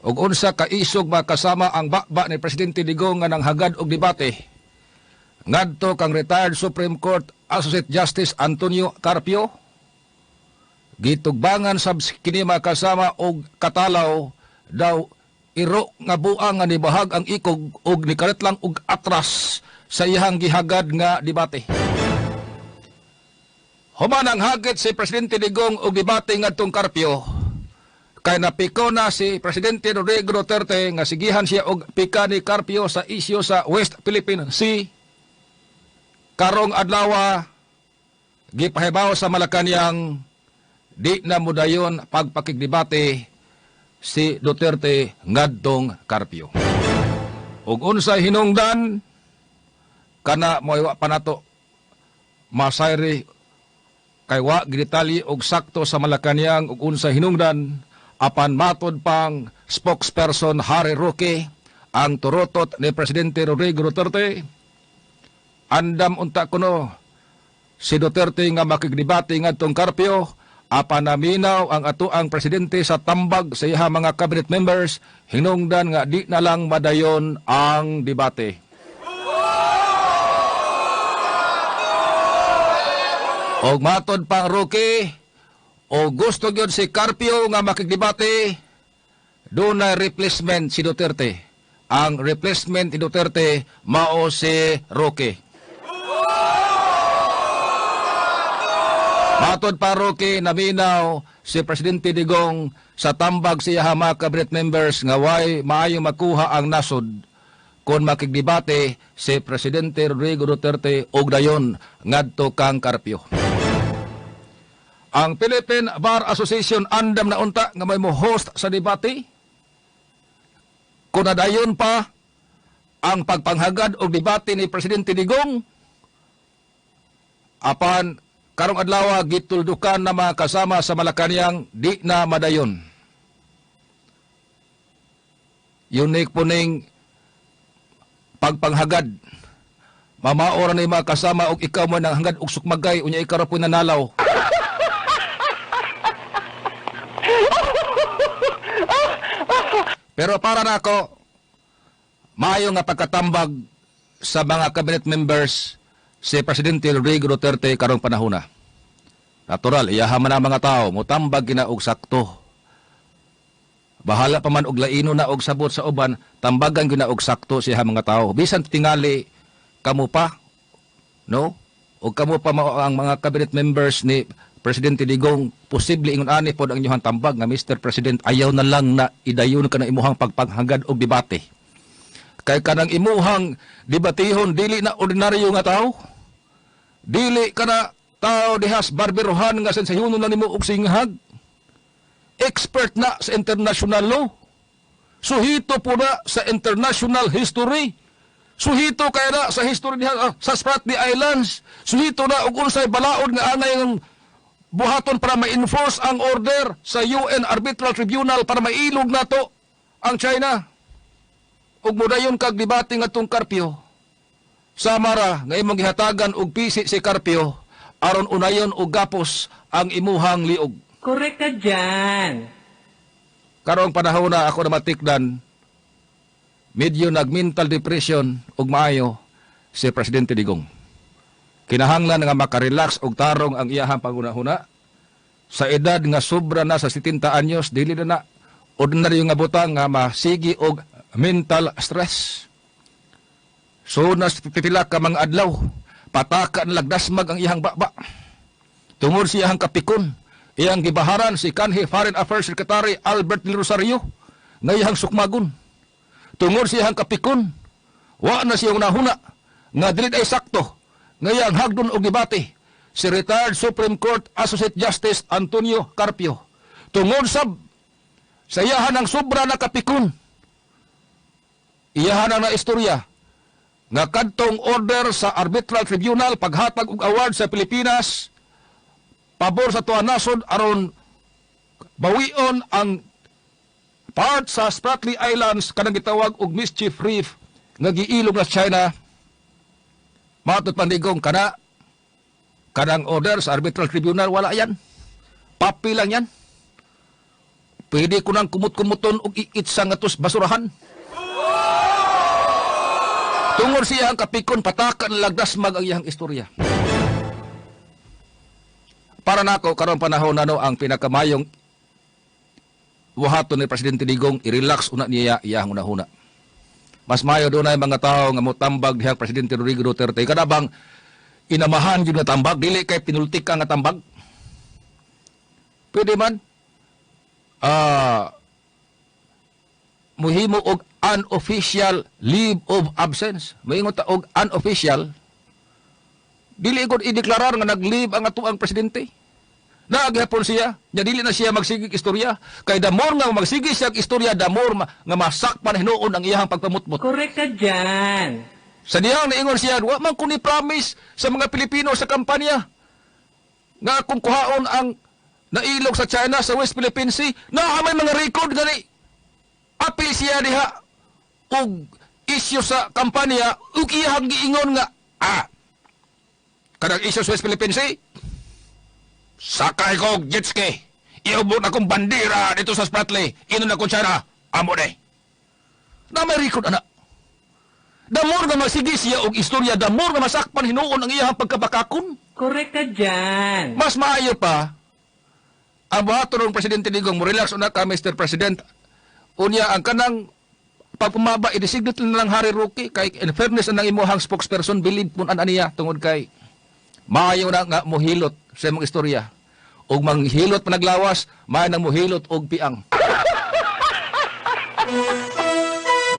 Ug unsa ka isog makasama ang baba ni Presidente Digong nga nanghagad og debate ngadto kang retired Supreme Court Associate Justice Antonio Carpio? Gitugbangan sab kini makasama og katalaw daw iro nga buang nga nibahag ang ikog og nikalit lang og atras sa iyang gihagad nga debate. Human ang hagit si Presidente Digong og debate ngadtong Carpio, kay napiko na si Presidente Rodrigo Duterte nga sigihan siya og pika ni Carpio sa isyu sa West Philippine Sea. Karong adlaw, gipahibaw sa Malacañang di na modayon pagpakigdebate si Duterte ngadtong Carpio. Ug unsay hinungdan kana, moy wa pa nato masayri kay wa gidetalye og sakto sa Malacañang ug unsay hinungdan. Apan matod pang spokesperson Harry Roque, ang turotot ni Presidente Rodrigo Duterte, andam unta kuno si Duterte nga makigdebate ngadtong Carpio, apan naminaw ang atoang presidente sa tambag sa iha mga cabinet members, hinungdan nga di na lang madayon ang debate. Og matod pang Roque, o gusto gyud si Carpio nga makigdebate, dunay replacement si Duterte. Ang replacement ni Duterte mao si Roque. Matod pa Roque, naminaw si Presidente Digong sa tambag sa iyaha mga cabinet members nga way maayo makuha ang nasod kung makigdebate si Presidente Rodrigo Duterte og dayon ngadto kang Carpio. Ang Philippine Bar Association andam na unta nga may mo-host sa debate. Kung nadayon pa ang pagpanghagad og debate ni Presidente Digong, apan karong adlaw gituldukan na mga kasama sa Malacañang di na madayon. Unique po ning pagpanghagad. Mamaora ni mga kasama og ikaw mo nang hangad og sukmagay, unya ikaw ra po nanalaw. Pero para nako, maayo nga pagkatambag sa mga cabinet members si Presidente Rodrigo Duterte karong panahona. Natural, iyaha man ang mga tao, mutambag gina og sakto. Bahala pa man og laino na og sabot sa uban, tambagan gina og sakto siya mga tao. Bisan tingali kamo pa, no? O kamo pa mao ang mga cabinet members ni Presidente Digong, posible ingon ani pod ang inyong tambag nga Mr. President, ayaw na lang na idayon ka na imuhang pagpanghagad og debate. Kay kanang imuhang debatihon dili na ordinaryo nga tao. Dili ka na tao dihas barberohan nga sensayonon na nimo og singhag. Expert na sa international law. Suhito po na sa international history. Suhito kaya na sa history diha, sa Spratly Islands. Suhito na og unsay balaod nga angay ang buhaton para ma-enforce ang order sa UN Arbitral Tribunal para mailog nato ang China. Ug modayon kag debate ngadtong Carpio. Samara nga imong gihatagan og pisi si Carpio aron unayon og gapos ang imuhang liog. Correct ka dyan. Karong panahon na ako na matikdan, medyo nag-mental depression og maayo si Presidente Digong. Kinahanglan nga makarelax og tarong ang iyahang pangunahuna. Sa edad nga sobra na sa 70 anyos, dili na na ordinaryo nga butang nga masigi og mental stress. So nas pipila ka mga adlaw, pataka na lagdasmag ang iyang baba. Tungod sa iyang kapikon, iyang gibaharan si kanhi Foreign Affairs Secretary Albert Del Rosario nga iyang sukmagon. Tungod sa iyang kapikon, wa na siyang nahuna nga dili ay sakto nga iyang hagdon og debate si retired Supreme Court Associate Justice Antonio Carpio. Tungod sab sa iyahan ang sobra na kapikon, iyahan ang naistorya nga kadtong order sa Arbitral Tribunal paghatag og award sa Pilipinas pabor sa tuwa nasod aron bawion ang part sa Spratly Islands kanang gitawag og Mischief Reef nga giilog na China. Matod pandigong kana kanang order sa Arbitral Tribunal, wala yan. Papi lang yan. Pwede ko nang kumut-kumuton og iitsa nga tos basurahan. Tungod siya ang kapikon, patakan lagdasmag ang iyang istorya. Para nako, karon panahon na, no, ang pinakamayong buhaton ni Presidente Digong, i-relax una niya iyang hunahuna. Mas mayo dunay mga tao nga motambag diha Presidente Rodrigo Duterte. Kada bang inamahan gyud nga tambag, dili kay pinultika nga tambag. Pwede man muhimo og unofficial leave of absence. Moingon ta og unofficial, dili gud ideklarar nga nag-leave ang atoang presidente. Naagihapon siya, nya dili na siya magsigig istorya. Kay the more nga magsige siya og istorya, the more nga masakpan hinuon ang iyang pagpamutmot. Correct ka dyan. Sa dihang niingon siya, wa man ko ni promise sa mga Pilipino sa kampanya nga kung kuhaon ang nailog sa China sa West Philippine Sea, na may mga record gani. Apil siya diha og isyu sa kampanya ug iyang giingon nga kanang isyu sa West Philippine Sea, sakay ko og jet ski, iubot akong bandera dito sa Spratly, inon akong China, amo ni. Na may record ana. The more nga magsige siya og istorya, the more nga masakpan hinuon ang iyang pagkabakakon. Correct ka dyan. Mas maayo pa, ang buhaton ng Presidente Digong, mo relax una ka, Mr. President. Unya, ang kanang pagpumaba, i-designate na lang Harry Roque, kay in fairness ang imuhang spokesperson, believe mo an niya, tungod kay maayo na nga mohilot sa imong istorya. Og manghilot pa naglawas, maayo nang mohilot og piang.